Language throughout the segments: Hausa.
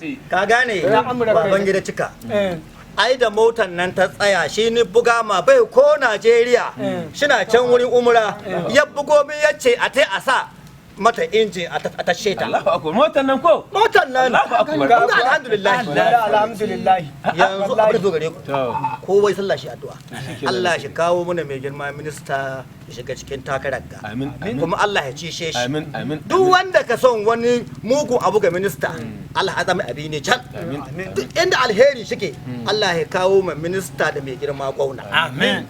tsaye. Ka gane? Amurka. Baban gida cika. Ai da motar nan ta tsaya, shi ni buga ma bai ko Najeriya, shina can wurin umra, ya bugo min, ya ce a tai a sa mata injin a tashe ta. Allahu akbar, motar nan ko? Motar nan. Allahu akbar. Kun ga, alhamdulillah. Wallahi, alhamdulillah. Yanzu abin da zo gare ku, To. kowai sallah shi addu'a, Allah shi kawo mana mai girma minista ya shiga cikin takarar ga. Amin, amin. Kuma Allah ya cishe shi. Amin, amin. Duk wanda ka son wani mugun abu ga minista, Allah ya zama abi ne can. Duk inda alheri shike, Allah ya kawo ma minista da mai girma gwamna. Amin.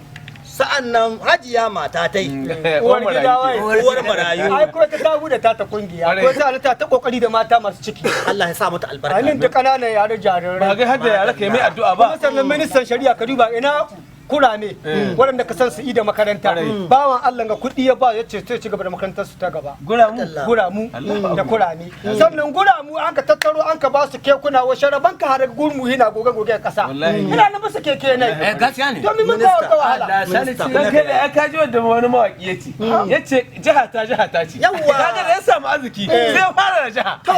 Sa'an nan hajiya mata tai, Uwar gida wai. Uwar marayu. Ai ko ta ta bude ta ta kungiya ko ta ta ta kokari da mata masu ciki. Allah ya sa mata albarka. Amin, da kananan yare jarirai. Ba ga hadda yara kai mai addu'a ba. Kuma sannan ministan shari'a, ka duba ina kurame waɗanda ka san su ida makaranta. Bawan Allah ga kuɗi ya ba, ya ce sai ci gaba da makarantar su ta gaba. Guramu. Guramu da kurame. Sannan guramu an ka tattaro, an ka ba su kekuna, wa sharaban ka har gurmu hina goge goge a ƙasa. Wallahi. Ina na musu keke ne. Eh, gaskiya ne. Domin mun kawo ga wahala. Allah Minista. sarki. Dan kai da ya kaji wanda wani mawaki yace, yace jiha ta jiha ta ce. Yawwa. Kaga da ya samu arziki sai ya fara da jiha. To.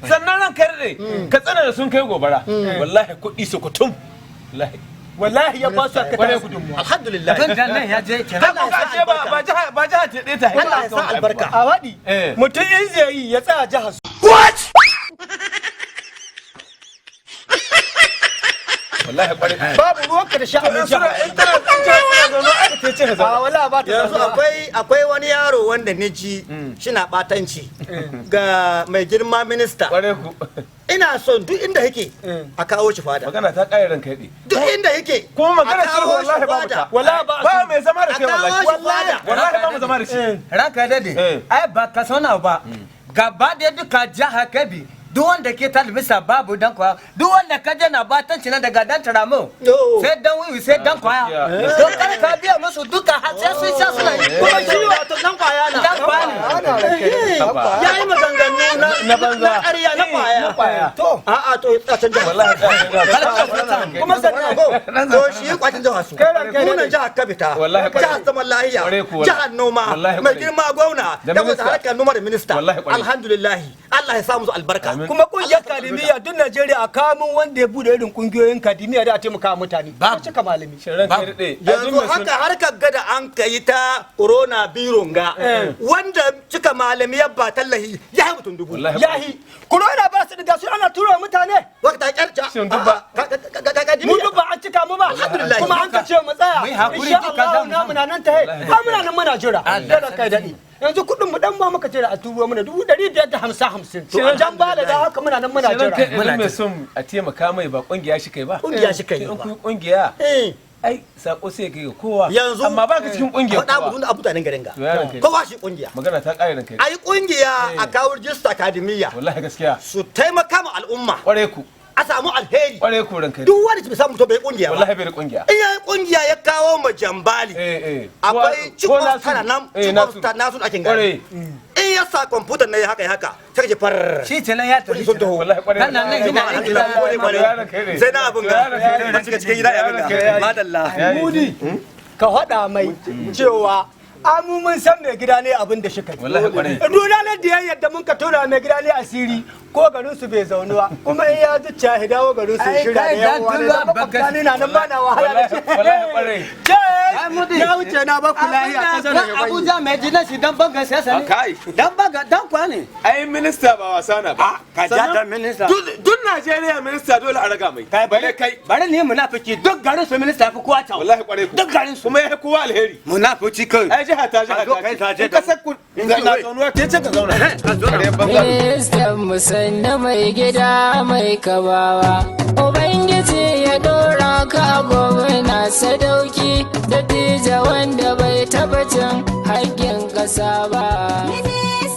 Sannan ran kai da ka tsana da sun kai gobara. Wallahi kuɗi su kutum. Wallahi. Wallahi ya ba su aka Kwarai ta ku. gudunmuwa. Alhamdulillah. Tun da nan ya je kenan. Allah ya Ka sa ce ba albarka. ba jiha ba jiha ta ɗaya ta haifa. Allah ya sa albarka. A waɗi mutum in zai yi ya tsaya jihar su. Wallahi kwarai. Babu ruwanka da sha'anin In suna jihar. in tana in tana suna zaune aka ta ce ka A zauna. wala ba ta Yanzu zauna. akwai wani yaro wanda ni ji shina batanci ga mai girma minista. Kwarai ku. Ina son duk inda yake a kawo shi fada. Magana ta ƙare, ranka daɗe. Duk inda yake Kuma magana a kawo sulhu wallahi shi babu fada. ta. Wallahi ba a Ba mai zama da A kai kawo wallahi. shi fada. Wallahi ba mu zama da shi. Ranka dade. Ai ba ka sauna ba. Gaba da duka jiha Kebbi, duk wanda ke talibisa babu dan kwaya, duk wanda ka je na batanci na daga dan taramo. Yo. Sai dan wiwi, sai dan kwaya. Gaskiya. Don kar ka biya musu duka har sai sun sha suna yi. Kuma shi wato dan kwaya na. Dan kwaya ne. Ya yi maganganu na Na banza. Na ƙarya, na kwaya. Na kwaya. To a'a, to ya canja. Wallahi ta Kuma sannan ko to shi yi kwacin jihar su. Kai ranka Munan daɗe. jihar Kabita, Wallahi kwarai. jihar zaman lahiya, Kwarai ku wallahi. jihar noma, Wallahi mai kwarai. girma gwamna Da da wata minista. harkar noma da minista. Wallahi kwarai. Alhamdulillah, Allah ya sa musu albarka. Amin. Kuma kungiyar kadimiya duk Najeriya, a kamun wanda ya bude irin kungiyoyin kadimiya da a taimaka wa mutane. Babu. Ba cika malami. Ranka daɗe. Yanzu haka harkar gada an kai ta corona birun ga wanda cika malami ya ba tallahi ya yi mutum 1000. Wallahi. Yahi corona ba su da su ana tura mutane. Wata kyarca. Shin dubba. Mu duk ba an cika mu ba. Alhamdulillah. Kuma an ka ce mu tsaya. Mu yi hakuri insha duka Allah za mu na muna nan ta hai ba, muna nan muna jira. Kada kai daɗi, yanzu kuɗin mu dan ma muka jira a turo mana 550 50. Jan bala da haka muna nan muna Shi ranka jira. daɗe, mai son a taimaka mai ba kungiya shi kai ba. Kungiya shi kai In ba. kun kungiya Eh. ai sako sai kai ga kowa. Yanzu amma ba ka cikin kungiyar faɗa kowa. mu duk mutanen garin ga. To yaron kai. Kowa shi kungiya. Magana ta ƙare, ranka daɗe. Ai kungiya a kawo rijista akademiya. Wallahi gaskiya. Su taimaka ma al'umma. Kwarai ku. A samu alheri. Kwarai ku, ranka daɗe. Duk wanda bai samu to bai kungiya ba. Wallahi bai da kungiya. In yayi kungiya ya kawo ma jambali. Eh eh. Akwai Ko chief of Nasiru. staff nan, Eh, chief of Nasiru. staff nasu ake Kwarai. gani. In ya sa kwamfutar na ya haka ya haka sai ka ji far. Shi kenan ya tafi. Kuɗi sun taho. Wallahi kwarai. Kana nan ina Alhamdulillah, mun gode kwarai. Sai na abun ga. Mun shiga cikin gida ya abun ga. Madalla. Mudi, ka faɗa mai cewa amu mun san mai gida ne abin da shi kai. Wallahi kwarai. Duk ranar da ya yadda mun ka tona mai gida ne asiri, ko garin su bai zaunuwa kuma in ya zuciya ya dawo garin su Ai, shirya da kai, yan uwa ne dan da makwabta ne na nan ba na wahala da shi. Wallahi kwarai. Je, Ai, Mudi. ya wuce na ba ku lahiya ta sanar da Abuja mai jinan shi dan bangan siyasa ne. Kai. Dan banga dan kwa ne. Ai minista ba wasa na ba. Ka ja da minista. Duk Najeriya minista dole a raga mai. Kai Bare kai. Bari ni munafiki, duk garin su minista fi kowa ta. Wallahi kwarai ku. Duk garin su. Kuma ya fi kowa alheri. Munafiki kai. Ai jiha ta jiha Ka zo ta. kai sace In ka sakku na zaunuwa ke ce ka zauna. Kare banza. Ministan musanna mai gida mai kabawa. Ubangiji ya dora ka a gwamna sadauki da wanda bai taɓa cin haƙƙin ƙasa ba. Ministan